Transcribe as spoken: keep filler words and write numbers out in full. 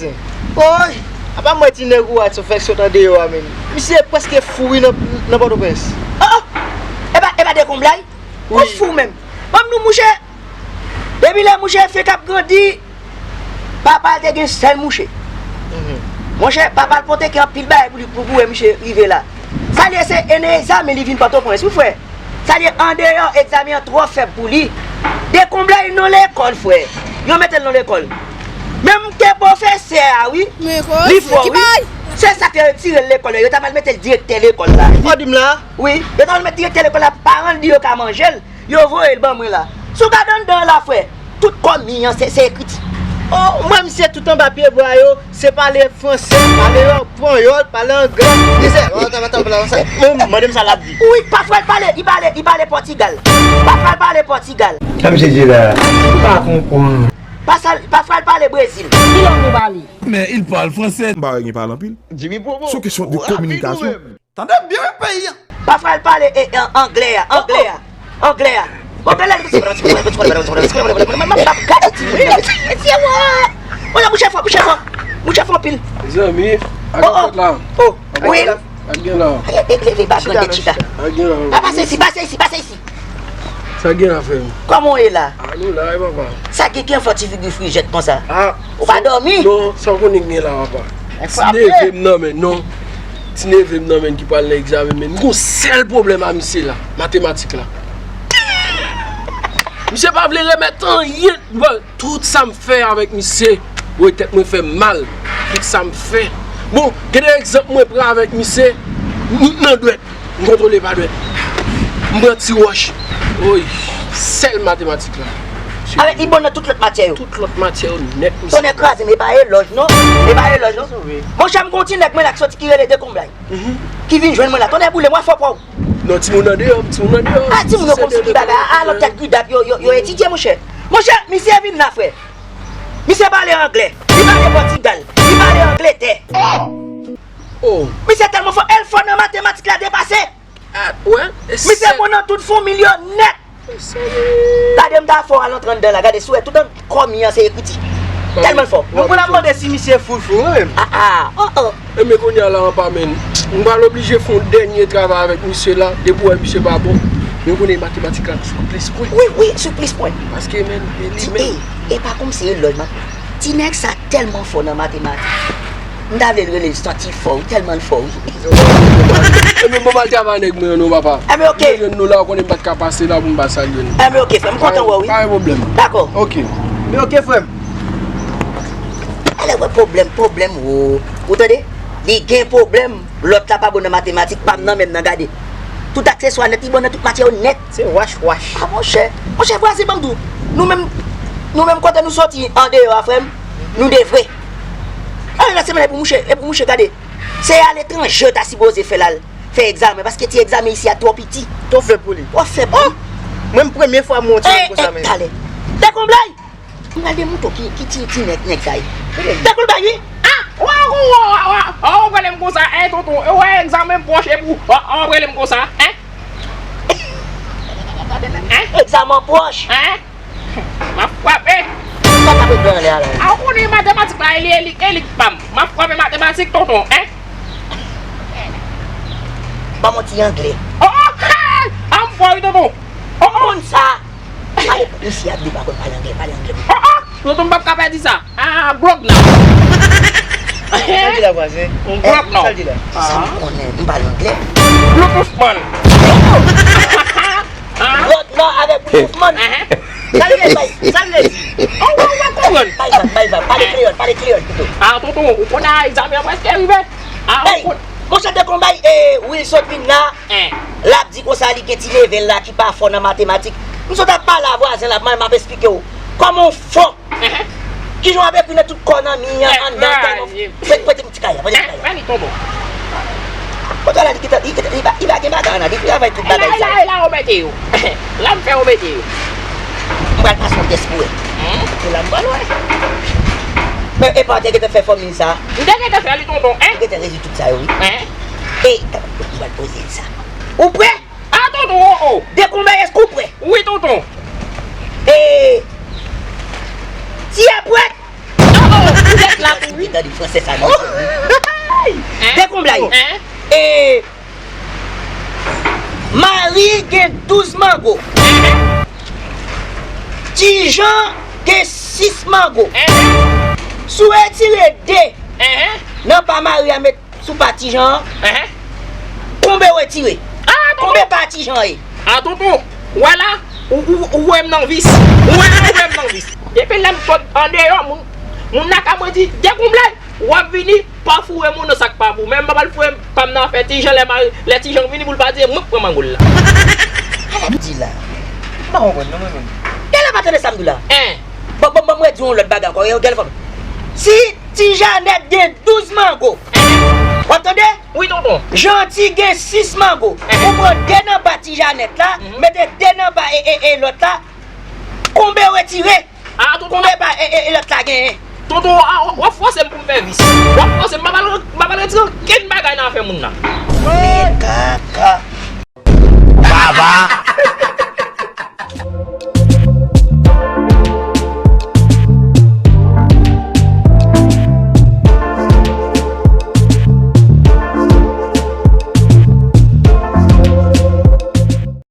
Oy! Apa mwen ti nèg ou a sou fèk sot andeyò a menm. Misye prèske fou wi nan, nan Pòtoprens. Oh! Epa, epa Dekonblay? Ou fou menm. Ban m di w mouche. Depi lè mouche fenk ap grandi, papa l te gen sèl mouche. Monchè, papa l pote ke anpil bagay pou li pou, pou wè misye rive la. Sa l ye se ene egzamen li vin Pòtoprens wi frè. Sa l ye andeyò egzamen an twò fèb pou li. Dekonblay nan lekòl frè. Yo mete l nan lekòl. Menm ke pwofesè a wi. Li fò wi. Se sa k fè yo tire l lekòl la. Yo ta pral mete l direktè lekòl la. Ou di m la? Wi. Yo ta pral mete direktè lekòl la. Paran l di yo ka manje l. Yo voye l ban mwen la. Si w gade anndan an la frè, tout kò mi an se, se ekriti. Oh, mwen misye tout anba pye bwa yo, se pale fransè, pale panyòl, pale anglè. Misye, oh, tap, tap, tap, tap. Mwen, mande m sa l ap di. Wi, pafwa l pale, li pale, li pale Pòtigal. Pafwa l pale Pòtigal. Sa misye di la, m pa konprann. Pafwa l pale Brezil. Ki lang nou pale? Men il parle français. M pa wè gen pale anpil. Jimmy Promo. Se yon kesyon de kominikasyon. Tande byen wi peyi a. Pafwa l pale e, e, anglè a, anglè a, anglè a. Bon, gade la, m ap gade ti moun nan. Mesye, wa! Mwen la, mouche fò, mouche fò. Mouche fò anpil. Mezanmi, a gen kòt la. Oh, wi. A gen la. Leve ba grande chita. A gen la. Pa pase isi, pase isi, pase isi. Sa gen la, frè m? Kòman w ye la? A, nou la wi, papa. Sa gen ki an fè ti figi frijèt konsa? Ou pa dòmi? Non, sa w konnen gen la, papa. Ti neve m nan men, non. Ti neve m nan men ki pral nan egzamen, men m gon sèl pwoblèm a misye la, matematik la. Misye pa vle remèt anyen. Bon, tout sa m fè avèk misye, woy tèt mwen fè m mal. Tout sa m fè. Bon, gen de egzanp mwen pran avèk misye, m nan dwèt. M kontwole pa dwèt. M pran ti wòch. Woy, sèl matematik la. Avèk li bon nan tout lòt matyè yo. Tout lòt matyè yo nèt, misye. Tonnè kraze m, e pa elòj non. E pa elòj non. Monchè, m gon ti nèg mwen la ki soti ki rele Dekonblay. Ki vin jwenn mwen la. Tonnè boule m, wè fò pa w. Non, timoun andeyò, timoun andeyò. A, timoun yo kòmsi ki bagay. A, lòt tèt gridap yo, yo, yo etidye, monchè. Monchè, misye vin la, frè. Misye pale anglè. Li pale Pòtigal. Li pale Angletè. Oh! Misye tèlman fò, e l fò nan matematik la depase. Ah, wè, e misye bon nan tout fòmil yo nèt. Gade m ta fè w al antre anndan la, gade si w wè tout an kò mi an se ekriti. Tèlman l fò. Mwen konn ap mande si misye fou l fou wi menm. Ah, ah, oh, oh. Enben kounye a la an pa menm. M pral oblije fè yon dènye travay avèk misye la, depi w wè misye pa bon. Men w konnen matematik la sou plis pwen. Wi, wi, sou plis pwen. Paske menm, e li menm. E, e pa kòmsi elòj, man. Ti nèg sa tèlman fò nan matematik. M ta vle l rele l santi fò wi, tèlman l fò wi. Enben bon, m al travay nèg mwen an non papa. Enben oke. M jwenn nou la, ou konnen m pa t ka pase la pou m pa salye nou. Enben oke frè m, m kontan wè w wi. Pa gen pwoblèm. Dakò. Oke. Enben oke frè m. Alè wè pwoblèm, pwoblèm wo. Ou tande? Li gen pwoblèm. Lòt la pa bon nan matematik, pa m nan menm nan gade. Tout akseswa nèt, li bon nan tout matyè yo nèt. Se wach wach. A monchè. Monchè vwazen ban m di w. Nou menm, nou menm kote nou soti andeyò a frè m, nou de vre. Ale nan semèn e pou mouche, e pou mouche gade. Se aletranje yo ta sipoze fè l al fè egzamen, paske ti egzamen isi a twò piti. Twò fèb pou li. Twò fèb pou li. Mwen m premye fwa m wè yon ti nèg konsa men. Talè. Dekonblay! M pral demoutre w ki, ki ti, ti nèg, nèg sa ye. Dekonblay wi. Ah! Wa, wa, wa, wa, wa, wa, w ap rele m konsa, en tonton, e w wè egzamen m pwòch epi w ap rele m konsa, en? En? Egzamen pwòch. En? M ap frape. Sa k ap ret anlè a la? A, ou konnen matematik la, e li, e li, e li k pa m. M ap frape matematik, tonton, en? Ban m yon ti anglè. Oh, oh, hey! A, m fò wi, tonton. Oh, oh. Moun sa. Pale, mesye ap di pa konn pale anglè, pale anglè. Oh, oh. Tonton, m p ap ka pèdi sa. Ah, grog now. Sa l di la, vwazen? Grog now. Sa l di la? Sa m konnen, m pale anglè. Bluetooth man. Grog now avèk Bluetooth man. Sa l vle di? Sa l vle di? Ou, ou, ou konprann? Bay vag, bay vag. Pale kreyòl, pale kreyòl pito. Ah, tonton, ou konnen egzamen an prèske rive. Ah, ou konnen. Monchè, te konn bay, e, Wilson vin la. L ap di konsa li gen ti neve l la ki pa fò nan matematik. M sot ap pale a vwazen la, m ap esplike w kòman w fò. Kijan w ap ekri nan tout kò nan mi an, anndan, tèlman. Prete m ti kay la, prete m ti kay la. Kote la, li gentan, li gentan, li pa, li pa gen bagay la, li travay tout bagay sa. La, la, la, ou mete yo. La, m fè ou mete yo. M pral pase yon tès pou wè. Se la m pral wè. Men, epa, w te gentan fè fòmil sa? M te gentan fè li, tonton, en? Ou gentan rezoud tout sa yo, wi. En? E, m pral poze l sa. Ou prè? A, tonton, oh, oh. Dekonblay, èske w prè? Wi, tonton. E, ti a prèt? Oh, oh, ou ret la pou wi. Ti gen douz mango. Ti Jan gen sis mango. Si w retire de nan pa Mari a met sou pa Ti Jan an, konbe w retire? Konbe pa Ti Jan ye? A tonton, w wè la, ou, ou, ou wè m nan vis. Ou wè, ou wè m nan vis. Depi lè m sot andeyò, moun, moun nan ka mwen di, dekonble, w ap vini, pa foure moun nan sa k pa pou. Men m pa pral foure pa m nan afè Ti Jan lè mari, lè Ti Jan vini pou l pa di, mwen k pran mango l la. Sa w ap di la? M pa konprann non, mwen menm. Gade la, pa tande sa m di w la. Bon, bon, bon, mwen di w yon lòt bagay ankò, gade fanmi. Si Ti Janèt gen douz mango, w ap tande? Wi, tonton. Janti gen sis mango. Ou pran de nan ba Ti Janèt la, mete de nan ba e, e, e lòt la, konbe w retire? A, tonton. Konbe ba e, e, e lòt la genyen? Tonton, a, w ap fòse m pou m fè vis. W ap fòse m, m pa pral, m pa pral retire okenn bagay nan afè moun nan. Men kaka.